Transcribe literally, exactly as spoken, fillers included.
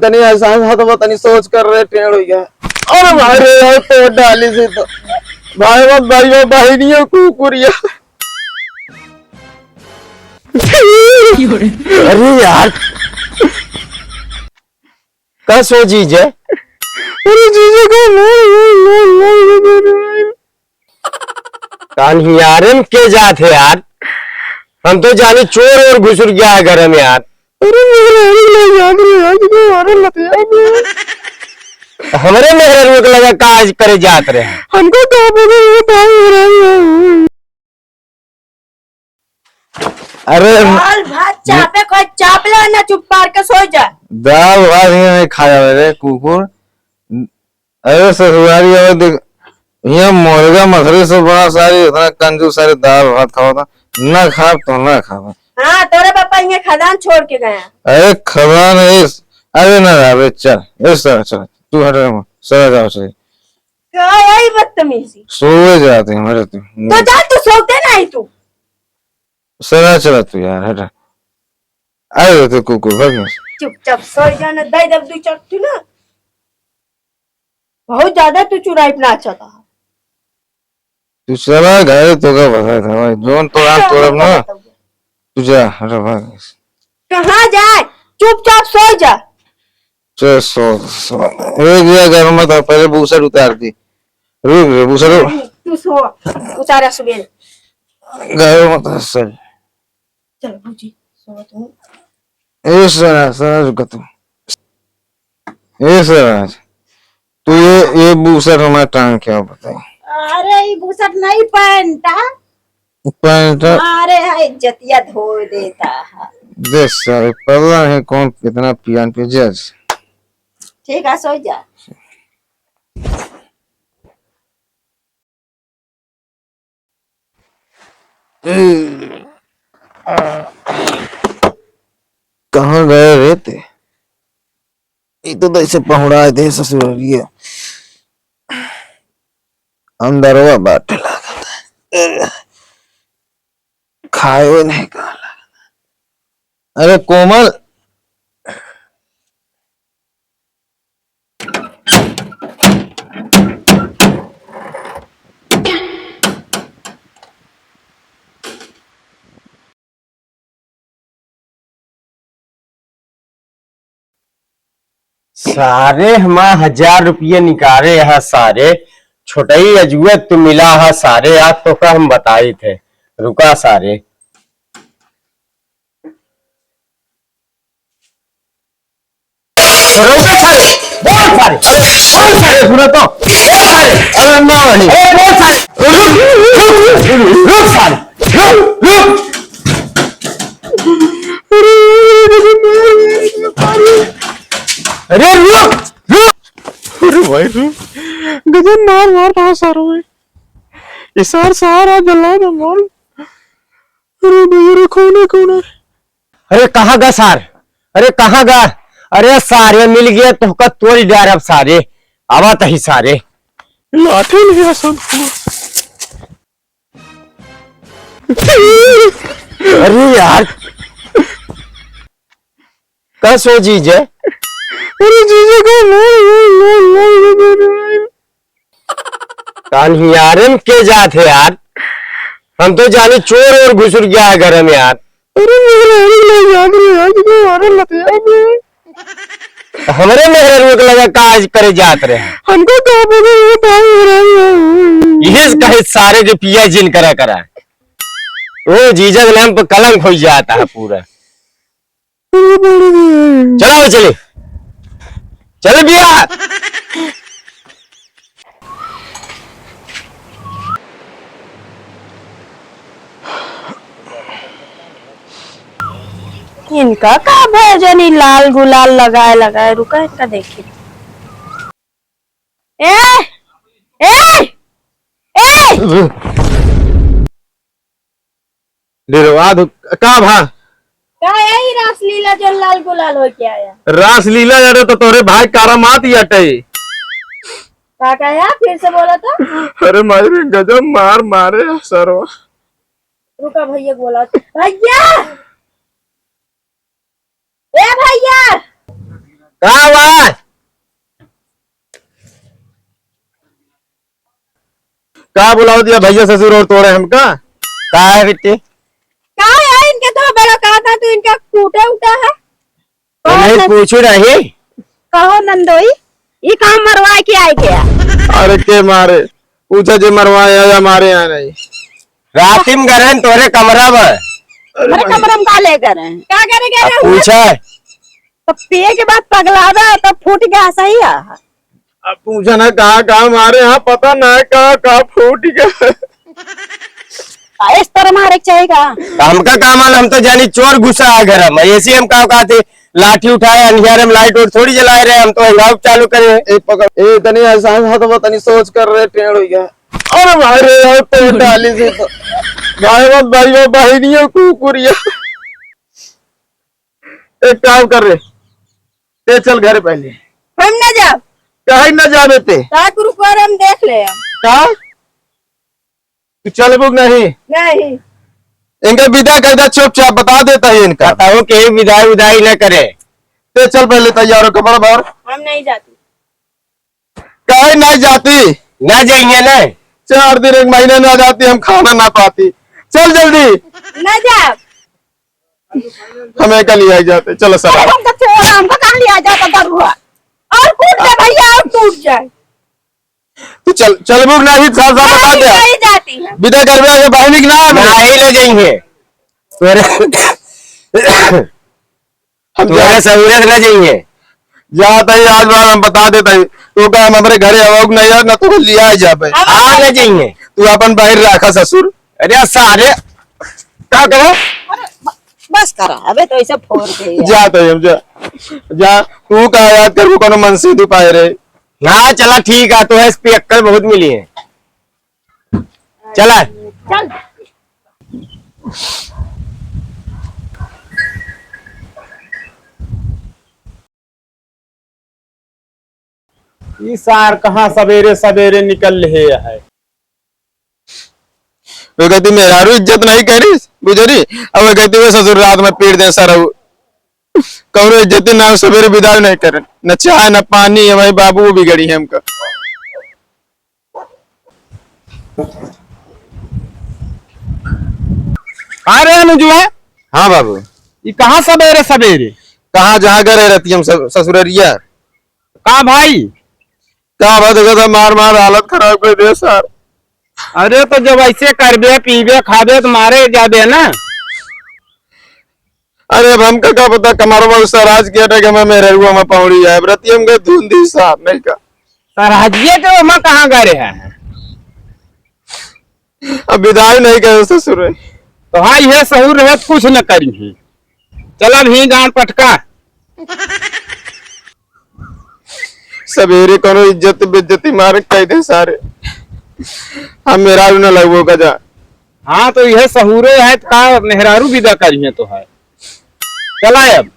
तनी ऐसा हाथ में तनी सोच कर रहे टेढ़ हो गया। अरे भाई रे, यार तो डाली से तो भाई वो भाई वो बहनियों कुकुरिया। अरे यार, का सो जीजे? अरे जीजे का कान हियारे में के जात है यार? हम तो जानी चोर और घुसुर गया है घर में यार। अरे मेरे यार, ले याद रे यार, ये हमारे लतिया में। हमरे मेहरारू के लगा काज करे जात रहे। हमको क्या पता ये भाई मेरा। अरे दाल भात चापे कोई चाप ले ना, चुप मार के सो जा। दाल भात ही नहीं खाया रे कुकुर। अरे ससुरारी, अरे देख, यहाँ मुर्गा मछली से बड़ा सारी, इतना कंजूस सारी दाल भात खावा था, ना खा तो ना खावा। हाँ, तोरे पापा यहाँ खदान छोड़ के गया। अरे खदान है इस, अरे ना, अरे चल, इस तरह चल, तू हट रे, सर जाओ सही। क्या यही बदतमीजी? सोए जाते हैं, हमारे तो। तो जा, तू सोते नहीं तू। सर चला तू यार, हटा। अरे तो कुकुर, भाग यहाँ से। चुपचाप सो जाना, दे दे दू चट्टू ना। बहुत ज्यादा तू चुराई नाचता है। तू चला घर, तो का बता था भाई, जोन तो रात तोड़ब ना। तू जा, हटा, भाग। कहाँ जाए? चुपचाप सो जा। चल सो, सो। एक जगह घर मत आ, पहले बूसट उतार दी। रुक रे, बूसट उतार। नहीं, तू सो, उतारा सुबेरे। घर मत आ, सर। चल भौजी, सो तू। ए सरा, सरा रुका तू। ए सरा, तू ये, ये बूसट हमारा टांग क्या बताई? अरे, ये बूसट नहीं, पैंट है। पैंट? अरे, हाय, इज्जतिया धो देता है। देख सारे, पता नहीं कौन कितना पियान पे जज। ठीक है, सो जा। कहाँ गए रे ते? ई तो ऐसे पहुँड़ा दे ससुरिया। अंदरवा बाटे लागत है। खाए हुए नहीं कहाँ लागत है। अरे कोमल, सारे हमार हजार रुपये निकाले यहाँ सारे, छोटई अजुए तू मिला है सारे, आज तो का हम बताई थे, रुका सारे। बोल सारे, बोल सारे, सुनो तो, बोल सारे, अरे ना भाई, अरे बोल सारे, रुक, रुक, रुक, रुक सारे, रुक, रुक। अरे रुक, रुक। अरे भाई रुक। गजब मार मार रहा सारों में। ये सार सारा जला दे मार। अरे भैया रे, कौन है, कौन है? अरे कहाँ गा सार? अरे कहाँ गा? अरे सारे मिल गया तोहका तोड़ डारब सारे। आवा तही सारे। लाठी लिया सब। अरे यार। का सो जीजे? अरे जीजे का कान हियारे में के जात है यार? हम तो जाने चोर और घुसुर गया है घर में यार। अरे मेरे यार, ले याद रे यार, ये हमारे लतिया में। हमरे मेहरारू के लगा काज करे जात रहे। हमको का पता ये भाई मेरा है। यही से कहे सारे के पिया जिन करा करा। ओ जीजा के नाम पर कलंक हो जाता है पूरा। चलो चले, चल बिया। इनका का भजन ई लाल गुलाल लगाए लगाए, रुका इनका देखी। ए, ए, ए! डेरवा दो, का भा? का यही रासलीला जो लाल गुलाल होके आया? रासलीला जरे तो तोरे भाई कारामात ही अटे। का कहा? फिर से बोला तो। अरे माई रे, गजब मार मारे सरवा। रुका भैया को बोला। भैया! ए भैया! का हुआ? का बुलाओ दिया भैया ससुर और तोरे हमका? का है बिट्टी? का है इनके तो बड़ा कहा था, तू इनका कूटे उठा है? कौन नहीं नन-, पूछू रही। कहो नंदोई, ई काम मरवा के आए क्या? अरे के मारे, पूछा जे मरवाए या मारे या नहीं। राती में गए हैं तोरे कमरा में। अरे अरे भाई। कमरा में का ले गए हैं? का करे गए अब हैं? पूछा है। तो पिए के बाद पगलावे तो फूट गया सही है। अब पूछा ना कहाँ कहाँ मारे, हाँ पता ना कहाँ कहाँ फूट गया। इस तरह मारे के चाहेगा। तो हमका का मालूम, हम तो जानी चोर घुसा है घर में। ऐसे हम का कहते, लाठी उठाए, अंधियारे में लाइट वाइट थोड़ी जलाए रहे, हम तो हिंगाव चालू करे। ए पकड़, ए तनी ऐसा हाथ वो तनी सोच कर रहे, टेढ़ हो गया। अरे भाई रे, यार तो डाली से तो। भाई वो, भाई वो, बहनियों कुकुरिया। एक काम कर रे, ते चल घर पहले। हम ना जाब। काहे ना जाबे ते? का गुरु कर हम देख ले हम। का? तू चलबू कि नहीं? नहीं। इनका विदा कर दे चुपचाप, बता देता है इनका। बताओ कि विदाई उदाई ना करे। ते चल पहले तैयार हो, कपड़ा भर। हम नहीं जाती। काहे ना जाती? ना जाइए ना। चार दिन एक महीने ना जाती, हम खाना ना पाती। चल जल्दी। ना जाब। हमें का लिया जाते, चलो सर। अरे हम तो छोड़, हमको कहाँ लिया जाता दरुआ? और कूट दे भैया, और टूट जाए। तू चल, चलबू कि नहीं, साफ साफ बता दे। नहीं जाती है। विदा करबे आगे बहनी के नाम है। नहीं ले जाएंगे। तोरे हम तोरे जा- सहूरे से ना जाइए। जात ही आज बार हम बता देत ही। तो का हम हमरे घरे आवा कि नहीं यार, ना तो लिया ही जाबे। हम आ ना जाइए। तू अपन बाहर रखा ससुर। अरे सारे, का कहो? अरे ब-, बस करा, अबे तो ऐसे फोड़ दे यार। जात ही हम जा। जा, तू का याद करबू कोनो मन से दुपाए रे। हाँ चला ठीक है, तो है पियक्कड़ बहुत मिली है। चला। चल। ई सार कहाँ सबेरे सबेरे निकल रहे है। वे कहती मेहरारू इज्जत नहीं करी, बुझरी। अब वे कहती वे ससुर रात में पीट दे सरऊ। कौनो इज्जत ना, सबेरे विदा नहीं करे, न चाय न पानी, हमारे बाबू बिगड़ी है हमका। अरे अनुजवा। हाँ बाबू। ई कहाँ सबेरे सबेरे? कहाँ जहाँ गए रहती हम सब ससुररिया। का भाई? का भाई देखो तो मार मार हालत खराब कर दे सर। अरे तो जब ऐसे करबे पीबे खाबे तो मारे जाबे ना। अरे अब हमका का पता कमरवा उस राज के अटक हमें मेरे रुआ में पौड़ी है। अब रतिया में गए धुन दी साहब नहीं का। तो राजिए के ओमा कहाँ गए रहे हैं? अब विदाई नहीं करे ससुर। तो हाँ, ये सहूर रहे तो कुछ न करी है। चल अब ही गान पटका। सबेरे कोनो इज्जत बेइज्जती मारे कह दे सारे। हम मेहरारू न लगबो गजा। हाँ, तो यह सहूरे है तो का मेहरारू विदा करी है तो है। चला अब।